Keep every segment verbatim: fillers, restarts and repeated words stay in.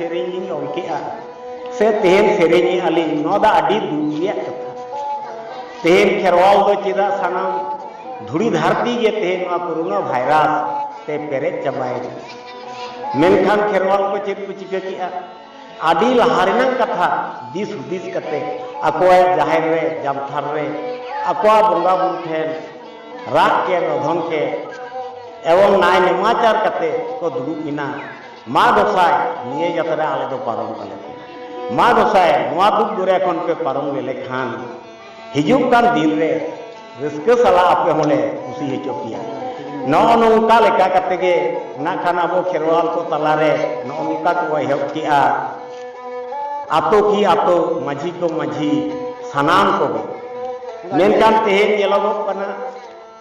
ᱥᱮᱨᱮᱧ ᱞᱤᱧ ᱚᱞ ᱠᱮᱜᱼᱟ ᱥᱮ ᱛᱮᱦᱮᱧ ᱥᱮᱨᱮᱧᱮᱜᱼᱟ ᱞᱤᱧ, ᱱᱚᱣᱟ ᱫᱚ ᱟᱹᱰᱤ ᱫᱩᱠ ᱨᱮᱭᱟᱜ ᱠᱟᱛᱷᱟ᱾ ᱛᱮᱦᱮᱧ ᱠᱷᱮᱨᱣᱟᱞ ᱫᱚ ᱪᱮᱫᱟᱜ ᱥᱟᱱᱟᱢ ᱫᱷᱩᱲᱤ ᱫᱷᱟᱹᱨᱛᱤ ᱜᱮ ᱛᱮᱦᱮᱧ ᱱᱚᱣᱟ ᱠᱳᱨᱳᱱᱟ ᱵᱷᱟᱭᱨᱟᱥ ᱛᱮ ᱯᱮᱨᱮᱡ ᱪᱟᱵᱟᱭᱮᱱᱟ᱾ ᱢᱮᱱᱠᱷᱟᱱ ᱠᱷᱮᱨᱣᱟᱞ ᱠᱚ ᱪᱮᱫ ᱠᱚ ᱪᱤᱠᱟᱹ ᱠᱮᱜᱼᱟ? ᱟᱹᱰᱤ ᱞᱟᱦᱟ ᱨᱮᱱᱟᱜ ᱠᱟᱛᱷᱟ ᱫᱤᱥ ᱦᱩᱫᱤᱥ ᱠᱟᱛᱮ ᱟᱠᱚᱣᱟᱜ ᱡᱟᱦᱮᱨ ᱨᱮ, ᱡᱟᱢᱛᱷᱟᱨ ᱨᱮ, ᱟᱠᱚᱣᱟᱜ ᱵᱚᱸᱜᱟ ᱵᱩᱨᱩ ᱴᱷᱮᱱ ᱨᱟᱜ ᱠᱮ, ᱨᱚᱫᱷᱚᱱ ᱠᱮ ᱮᱵᱚᱝ ᱱᱟᱭ ᱱᱮᱢᱟᱪᱟᱨ ᱠᱟᱛᱮ ᱠᱚ ᱫᱩᱲᱩᱵ ᱮᱱᱟ᱾ ᱢᱟ ᱜᱚᱸᱥᱟᱭ, ᱱᱤᱭᱟᱹ ᱡᱟᱛᱨᱟ ᱟᱞᱮ ᱫᱚ ᱯᱟᱨᱚᱢ ᱛᱟᱞᱮ ᱯᱮ᱾ ᱢᱟ ᱜᱚᱸᱥᱟᱭ, ᱱᱚᱣᱟ ᱫᱩᱠ ᱫᱚᱨᱭᱟ ᱠᱷᱚᱱ ᱯᱮ ᱯᱟᱨᱚᱢ ᱞᱮ ᱞᱮᱠᱷᱟᱱ ᱦᱤᱡᱩᱜ ᱠᱟᱱ ᱫᱤᱱ ᱨᱮ ᱨᱟᱹᱥᱠᱟᱹ ᱥᱟᱞᱟᱜ ᱟᱯᱮ ᱦᱚᱸᱞᱮ ᱠᱩᱥᱤ ᱦᱚᱪᱚ ᱯᱮᱭᱟ᱾ ᱱᱚᱜᱼᱚ ᱱᱚᱝᱠᱟ ᱞᱮᱠᱟ ᱠᱟᱛᱮ ᱜᱮ ᱱᱟᱜ ᱠᱷᱟᱱ ᱟᱵᱚ ᱠᱷᱮᱨᱣᱟᱞ ᱠᱚ ᱛᱟᱞᱟᱨᱮ ᱱᱚᱜᱼᱚ ᱱᱚᱝᱠᱟ ᱠᱚ ᱮᱦᱚᱵ ᱠᱮᱜᱼᱟ᱾ ᱟᱛᱳ ᱠᱤ ᱟᱛᱳ, ᱢᱟᱹᱡᱷᱤ ᱠᱚ ᱢᱟᱹᱡᱷᱤ, ᱥᱟᱱᱟᱢ ᱠᱚᱜᱮ᱾ ᱢᱮᱱᱠᱷᱟᱱ ᱛᱮᱦᱮᱧ ᱧᱮᱞᱚᱜᱚᱜ ᱠᱟᱱᱟ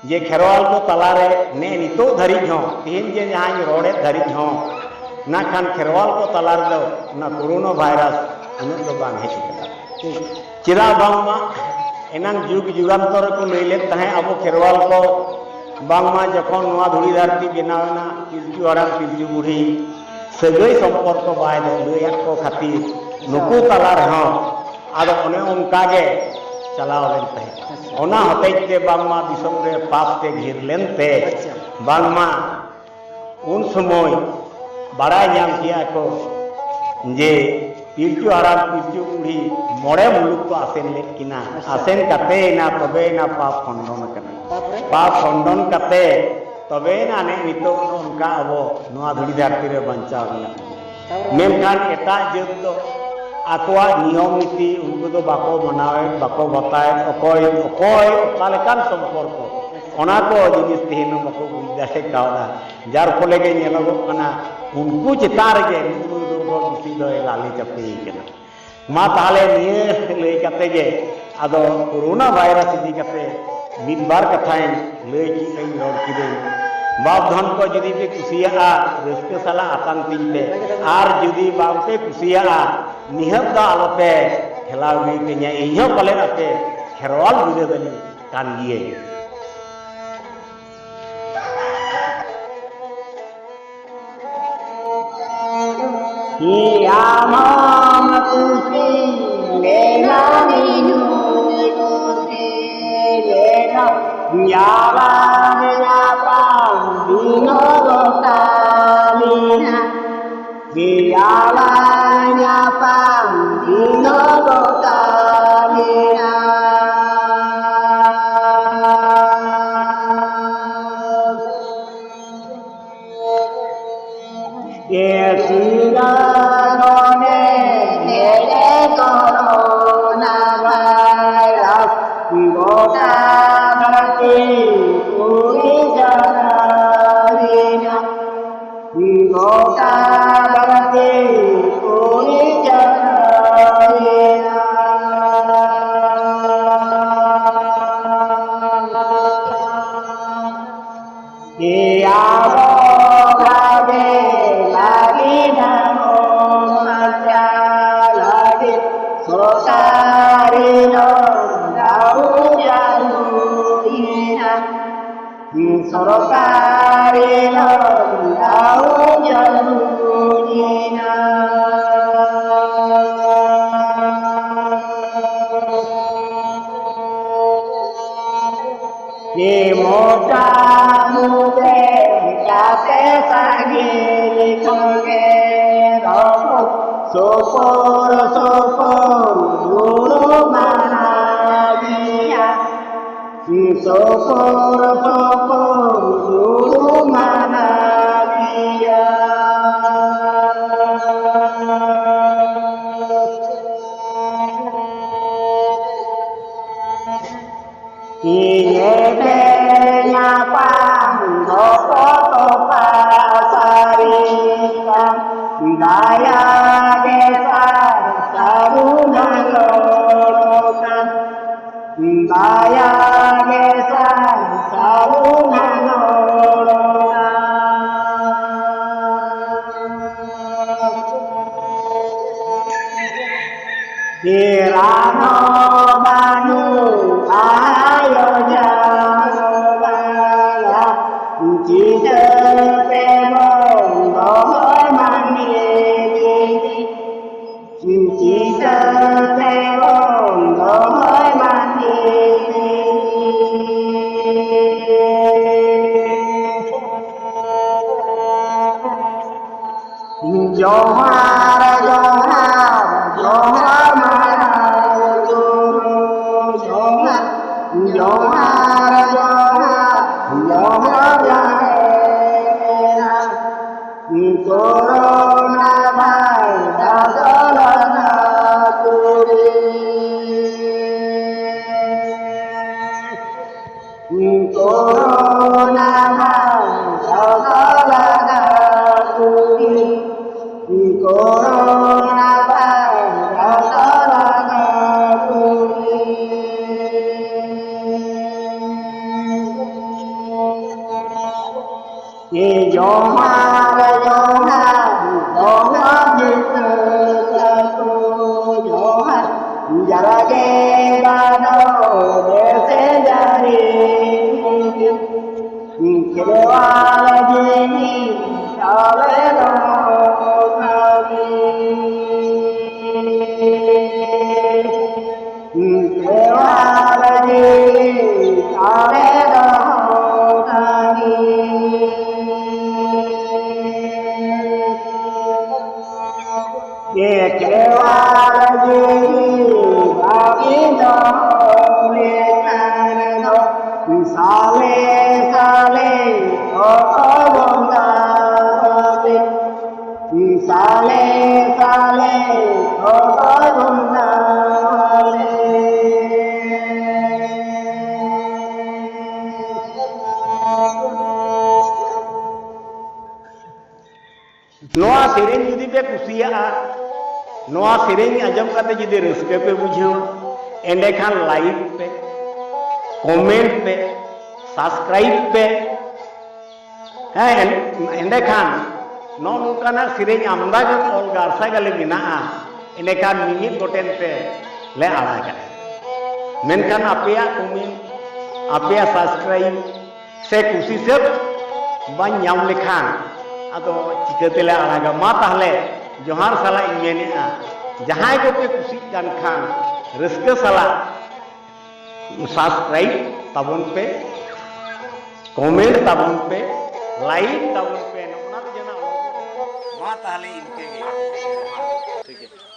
ᱡᱮ ᱠᱷᱮᱨᱣᱟᱞ ᱠᱚ ᱛᱟᱞᱟᱨᱮ ᱱᱮ ᱱᱤᱛᱚᱜ ᱫᱷᱟᱹᱨᱤᱡ ᱦᱚᱸ, ᱛᱮᱦᱮᱧ ᱡᱮ ᱡᱟᱦᱟᱸᱧ ᱨᱚᱲᱮᱫ ᱫᱷᱟᱹᱨᱤᱡ ᱦᱚᱸ, ᱱᱟᱜ ᱠᱷᱟᱱ ᱠᱷᱮᱨᱣᱟᱞ ᱠᱚ ᱛᱟᱞᱟ ᱨᱮᱫᱚ ᱚᱱᱟ ᱠᱳᱨᱳᱱᱟ ᱵᱷᱟᱭᱨᱟᱥ ᱩᱱᱟᱹᱜ ᱫᱚ ᱵᱟᱝ ᱦᱮᱡ ᱟᱠᱟᱱᱟ᱾ ᱪᱮᱫᱟᱜ ᱵᱟᱝᱢᱟ ᱮᱱᱟᱝ ᱡᱩᱜᱽ ᱡᱩᱜᱟᱱᱛᱚᱨ ᱨᱮᱠᱚ ᱞᱟᱹᱭ ᱞᱮᱫ ᱛᱟᱦᱮᱸᱫ ᱟᱵᱚ ᱠᱷᱮᱨᱣᱟᱞ ᱠᱚ, ᱵᱟᱝᱢᱟ ᱡᱚᱠᱷᱚᱱ ᱱᱚᱣᱟ ᱫᱷᱩᱲᱤ ᱫᱷᱟᱹᱨᱛᱤ ᱵᱮᱱᱟᱣ ᱮᱱᱟ, ᱯᱤᱞᱪᱩ ᱦᱟᱲᱟᱢ ᱯᱤᱞᱪᱩ ᱵᱩᱲᱦᱤ ᱥᱟᱹᱜᱟᱹᱭ ᱥᱚᱢᱯᱚᱨᱠᱚ ᱵᱟᱭ ᱞᱟᱹᱭᱟᱫ ᱠᱚ ᱠᱷᱟᱹᱛᱤᱨ ᱱᱩᱠᱩ ᱛᱟᱞᱟ ᱨᱮᱦᱚᱸ ᱟᱫᱚ ᱚᱱᱮ ᱚᱱᱠᱟ ᱜᱮ ᱪᱟᱞᱟᱣ ᱞᱮᱱ ᱛᱟᱦᱮᱸᱫ᱾ ᱚᱱᱟ ᱦᱚᱛᱮᱡ ᱛᱮ ᱵᱟᱝᱢᱟ ᱫᱤᱥᱚᱢ ᱨᱮ ᱯᱟᱯ ᱛᱮ ᱜᱷᱤᱨ ᱞᱮᱱᱛᱮ ᱵᱟᱝᱢᱟ ᱩᱱ ᱥᱚᱢᱚᱭ ᱵᱟᱲᱟᱭ ᱧᱟᱢ ᱠᱮᱜᱼᱟ ᱠᱚ ᱡᱮ ᱯᱤᱞᱪᱩ ᱦᱟᱲᱟᱢ ᱯᱤᱞᱪᱩ ᱵᱩᱲᱦᱤ ᱢᱚᱬᱮ ᱢᱩᱞᱩᱠ ᱠᱚ ᱟᱥᱮᱱ ᱞᱮᱫ ᱠᱤᱱᱟ᱾ ᱟᱥᱮᱱ ᱠᱟᱛᱮ ᱮᱱᱟ, ᱛᱚᱵᱮ ᱮᱱᱟ ᱯᱟᱯ ᱠᱷᱚᱸᱰᱚᱱ ᱟᱠᱟᱱᱟ᱾ ᱯᱟᱯ ᱠᱷᱚᱸᱰᱚᱱ ᱠᱟᱛᱮ ᱛᱚᱵᱮ ᱮᱱᱟ ᱱᱤᱛᱚᱜ ᱱᱚᱝᱠᱟ ᱟᱵᱚ ᱱᱚᱣᱟ ᱫᱷᱩᱲᱤ ᱫᱷᱟᱹᱨᱛᱤ ᱨᱮ ᱵᱟᱧᱪᱟᱣ ᱢᱮᱱᱟᱜ ᱵᱚᱱᱟ᱾ ᱢᱮᱱᱠᱷᱟᱱ ᱮᱴᱟᱜ ᱡᱟᱹᱛ ᱫᱚ ᱟᱠᱚᱣᱟᱜ ᱱᱤᱭᱚᱢ ᱱᱤᱛᱤ ᱩᱱᱠᱩ ᱫᱚ ᱵᱟᱠᱚ ᱢᱟᱱᱟᱣᱮᱫ, ᱵᱟᱠᱚ ᱵᱟᱛᱟᱣᱮᱫ, ᱚᱠᱚᱭ ᱚᱠᱚᱭ ᱚᱠᱟ ᱞᱮᱠᱟᱱ ᱥᱚᱢᱯᱚᱨᱠᱚ, ᱚᱱᱟ ᱠᱚ ᱡᱤᱱᱤᱥ ᱛᱮᱦᱮᱧ ᱦᱚᱸ ᱵᱟᱠᱚ ᱵᱩᱡᱽ ᱫᱟᱲᱮ ᱠᱟᱣᱫᱟ᱾ ᱡᱟᱨ ᱯᱷᱚᱞᱮ ᱜᱮ ᱧᱮᱞᱚᱜᱚᱜ ᱠᱟᱱᱟ ᱩᱱᱠᱩ ᱪᱮᱛᱟᱱ ᱨᱮᱜᱮ ᱱᱩᱜᱼᱩ ᱱᱩᱠᱩ ᱵᱤᱥᱤ ᱫᱚᱭ ᱞᱟᱞᱮ ᱪᱟᱯᱮ ᱠᱟᱱᱟ᱾ ᱢᱟ ᱛᱟᱦᱞᱮ ᱱᱤᱭᱟᱹ ᱞᱟᱹᱭ ᱠᱟᱛᱮ ᱜᱮ ᱟᱫᱚ ᱠᱳᱨᱳᱱᱟ ᱵᱷᱟᱭᱨᱟᱥ ᱤᱫᱤ ᱠᱟᱛᱮ ᱢᱤᱫ ᱵᱟᱨ ᱠᱟᱛᱷᱟᱧ ᱞᱟᱹᱭ ᱠᱮᱫᱟᱹᱧ, ᱨᱚᱲ ᱠᱤᱫᱟᱹᱧ᱾ ᱵᱟᱯ ᱫᱷᱚᱱ ᱠᱚ ᱡᱩᱫᱤ ᱯᱮ ᱠᱩᱥᱤᱭᱟᱜᱼᱟ, ᱨᱟᱹᱥᱠᱟᱹ ᱥᱟᱞᱟᱜ ᱟᱛᱟᱝ ᱛᱤᱧ ᱯᱮ, ᱟᱨ ᱡᱩᱫᱤ ᱵᱟᱝ ᱯᱮ ᱠᱩᱥᱤᱭᱟᱜᱼᱟ, ᱱᱤᱦᱟᱹᱛ ᱫᱚ ᱟᱞᱚ ᱯᱮ ᱴᱷᱮᱞᱟᱣ ᱜᱤᱰᱤ ᱠᱟᱹᱧᱟ, ᱤᱧ ᱦᱚᱸ ᱯᱟᱞᱮᱱ ᱟᱯᱮ ᱠᱷᱮᱨᱣᱟᱞ ᱵᱤᱨᱟᱹᱫᱟᱹᱞᱤ ᱠᱟᱱ ᱜᱤᱭᱟᱹᱧ᱾ ᱤᱧ ᱟᱢ ᱦᱚᱸᱢ ᱠᱩᱥᱤ ᱞᱮᱱᱟ, ᱤᱧ ᱦᱚᱸᱧ ᱠᱩᱥᱤ ᱞᱮᱱᱟ, ᱧᱟᱞᱟᱝ ᱧᱟᱯᱟᱢ ᱫᱤᱱ ᱦᱚᱸ ᱜᱚᱴᱟ ᱢᱮᱱᱟᱜ᱾ ᱧᱟᱞᱟᱝ ᱧᱟᱯᱟᱢ ᱫᱤᱱ ᱦᱚᱸ ᱜᱚᱴᱟ ᱢᱮᱱᱟᱜ᱾ ᱮᱥᱤᱨᱟ ᱱᱚᱰᱮ ᱦᱮᱡ ᱠᱚᱨᱳᱱᱟ ᱵᱷᱟᱭᱨᱟᱥ ᱜᱚᱴᱟ ᱫᱷᱟᱹᱨᱛᱤ ᱯᱩᱨᱤ ᱡᱟᱱᱟᱣᱤᱱᱟ᱾ ᱜᱚᱴᱟ ᱫᱷᱟᱹᱨᱛᱤ ᱯᱩᱨᱤ ᱡᱟᱱᱟᱣᱤᱱᱟ᱾ ᱟᱵᱚ ᱵᱷᱟᱜᱮ ᱞᱟᱹᱜᱤᱫ, ᱟᱵᱚ ᱵᱟᱧᱪᱟᱣ ᱞᱟᱹᱜᱤᱫ ᱥᱚᱨᱠᱟᱨᱤ lockdown ᱡᱟᱹᱨᱩᱲᱤᱱᱟ᱾ ᱥᱚᱨᱠᱟᱨᱤ lockdown ᱡᱟᱹᱨᱩᱲᱤᱱᱟ᱾ ᱮ ᱢᱚᱴᱟ ᱢᱩᱴᱮ ᱠᱟᱛᱮ ᱥᱟᱺᱜᱤᱧ ᱠᱷᱚᱱ ᱜᱮ ᱨᱚᱯᱚᱲ, ᱥᱩᱯᱩᱨ ᱥᱩᱯᱩᱨ ᱫᱩᱲᱩᱵ ᱢᱟᱱᱟ ᱜᱮᱭᱟ᱾ ᱥᱩᱯᱩᱨ ᱥᱩᱯᱩᱨ ᱫᱩᱲᱩᱵ ᱢᱟᱱᱟ ᱜᱮᱭᱟ᱾ ᱤᱧ ᱮᱯᱮ ᱧᱟᱯᱟᱢ ᱫᱚ ᱠᱚ ᱛᱚᱯᱟ ᱥᱟᱹᱨᱤ ᱠᱟᱱ, ᱫᱟᱭᱟ ᱜᱮ ᱥᱟᱨ ᱥᱟᱹᱜᱩᱱ ᱨᱚᱲ ᱠᱟᱱ, ᱫᱟᱭᱟ ᱜᱮ ᱥᱟᱨ ᱥᱟᱹᱜᱩᱱ ᱨᱚᱲ ᱠᱟᱱ᱾ ᱮᱨᱟ ᱦᱚᱸ ᱵᱟᱹᱱᱩᱜ ᱟᱭᱳ ᱡᱟᱱᱟᱢ ᱵᱟᱝᱞᱟ, ᱪᱤᱠᱟᱹ ᱛᱮᱵᱚᱱ ᱫᱚᱦᱚᱭ ᱢᱟᱹᱱᱢᱤ ᱡᱤᱣᱤ? ᱪᱤᱛᱟᱹᱨ ᱛᱮᱵᱚᱱ ᱫᱚᱦᱚᱭ ᱢᱟ ᱛᱤᱦᱤᱧ᱾ ᱡᱚᱦᱟᱨ, ᱡᱚᱦᱟᱨ, ᱡᱚᱦᱟᱨ ᱢᱟᱨᱟᱝ ᱜᱩᱨᱩ, ᱡᱚᱦᱟᱨ, ᱡᱚᱦᱟᱨ, ᱡᱚᱦᱟᱨ, ᱡᱚᱦᱟᱨ ᱡᱟᱦᱮᱨ ᱮᱨᱟ᱾ ᱠᱳᱨᱳᱱᱟ ᱵᱷᱟᱭᱨᱟᱥ ᱞᱟᱜᱟ ᱠᱩᱲᱤ᱾ ᱠᱳᱨᱳᱱᱟ ᱵᱷᱟᱭᱨᱟᱥ ᱞᱟᱜᱟ ᱠᱩᱲᱤ᱾ ᱠᱳᱨᱳᱱᱟ ᱵᱷᱟᱭᱨᱟᱥ ᱞᱟᱜᱟ ᱠᱩᱲᱤ᱾ ᱮ ᱡᱚᱦᱟᱨ, ᱡᱚᱦᱟᱨ, ᱡᱚᱦᱟᱨ ᱡᱤᱛᱟᱹ ᱛᱟᱠᱚ, ᱡᱚᱦᱟᱨ, ᱡᱟᱨᱜᱮ ᱜᱟᱰᱚ ᱵᱮᱥᱮ ᱡᱟᱹᱨᱤ, ᱠᱷᱮᱨᱣᱟᱞ ᱡᱤᱣᱤ ᱛᱟᱞᱮ ᱫᱚ ᱠᱟᱹᱢᱤ᱾ ᱠᱷᱮᱨᱣᱟᱞ ᱡᱤᱣᱤ ᱛᱟᱞᱮ ᱫᱚᱦᱚ ᱠᱟᱹᱢᱤ᱾ ᱮ ᱠᱷᱮᱨᱣᱟᱞ ᱡᱤᱣᱤ ᱵᱟᱹᱜᱤ ᱫᱚᱦᱚ ᱞᱮᱠᱷᱟᱱ ᱫᱚ ᱥᱟᱞᱮ ᱥᱟᱞᱮ ᱚᱠᱚᱭ ᱵᱚᱸᱜᱟ ᱟᱯᱮ? ᱥᱟᱞᱮ ᱥᱟᱞᱮ ᱚᱠᱚᱭ ᱵᱚᱸᱜᱟ ᱟᱞᱮ? ᱱᱚᱣᱟ ᱥᱮᱨᱮᱧ ᱡᱩᱫᱤ ᱯᱮ ᱠᱩᱥᱤᱭᱟᱜᱼᱟ, ᱱᱚᱣᱟ ᱥᱮᱨᱮᱧ ᱟᱸᱡᱚᱢ ᱠᱟᱛᱮ ᱡᱩᱫᱤ ᱨᱟᱹᱥᱠᱟᱹ ᱯᱮ ᱵᱩᱡᱷᱟᱹᱣᱟ, ᱮᱸᱰᱮᱠᱷᱟᱱ like ᱯᱮ, comment ᱯᱮ, subscribe ᱯᱮ᱾ ᱦᱮᱸ, ᱮᱸᱰᱮᱠᱷᱟᱱ ᱱᱚᱜᱼᱚ ᱱᱚᱝᱠᱟᱱᱟᱜ ᱥᱮᱨᱮᱧ ᱟᱢᱫᱟ ᱜᱮ ᱚᱞ ᱜᱟᱨᱥᱟ ᱜᱟᱞᱮ ᱢᱮᱱᱟᱜᱼᱟ, ᱮᱸᱰᱮᱠᱷᱟᱱ ᱢᱤᱢᱤᱫ ᱜᱚᱴᱮᱱ ᱯᱮ ᱞᱮ ᱟᱲᱟᱜᱟ᱾ ᱢᱮᱱᱠᱷᱟᱱ ᱟᱯᱮᱭᱟᱜ comment, ᱟᱯᱮᱭᱟᱜ subscribe ᱥᱮ ᱠᱩᱥᱤ ᱥᱟᱹᱛ ᱵᱟᱹᱧ ᱧᱟᱢ ᱞᱮᱠᱷᱟᱱ ᱟᱫᱚ ᱪᱤᱠᱟᱹ ᱛᱮᱞᱮ ᱟᱲᱟᱜᱟ? ᱢᱟ ᱛᱟᱦᱞᱮ ᱡᱚᱦᱟᱨ ᱥᱟᱞᱟᱜ ᱤᱧ ᱢᱮᱱᱮᱫᱼᱟ, ᱡᱟᱦᱟᱸᱭ ᱠᱚᱯᱮ ᱠᱩᱥᱤᱜ ᱠᱟᱱ ᱠᱷᱟᱱ ᱨᱟᱹᱥᱠᱟᱹ ᱥᱟᱞᱟᱜ subscribe ᱛᱟᱵᱚᱱ ᱯᱮ, comment ᱛᱟᱵᱚᱱ ᱯᱮ, like ᱛᱟᱵᱚᱱ ᱯᱮ᱾ ᱱᱚᱜᱼᱚ ᱱᱟ ᱫᱚ ᱡᱮᱱᱚ ᱟᱞᱚ ᱢᱟ ᱛᱟᱦᱞᱮ ᱤᱱᱠᱟᱹ ᱜᱮ᱾ ᱴᱷᱤᱠ ᱜᱮᱭᱟ᱾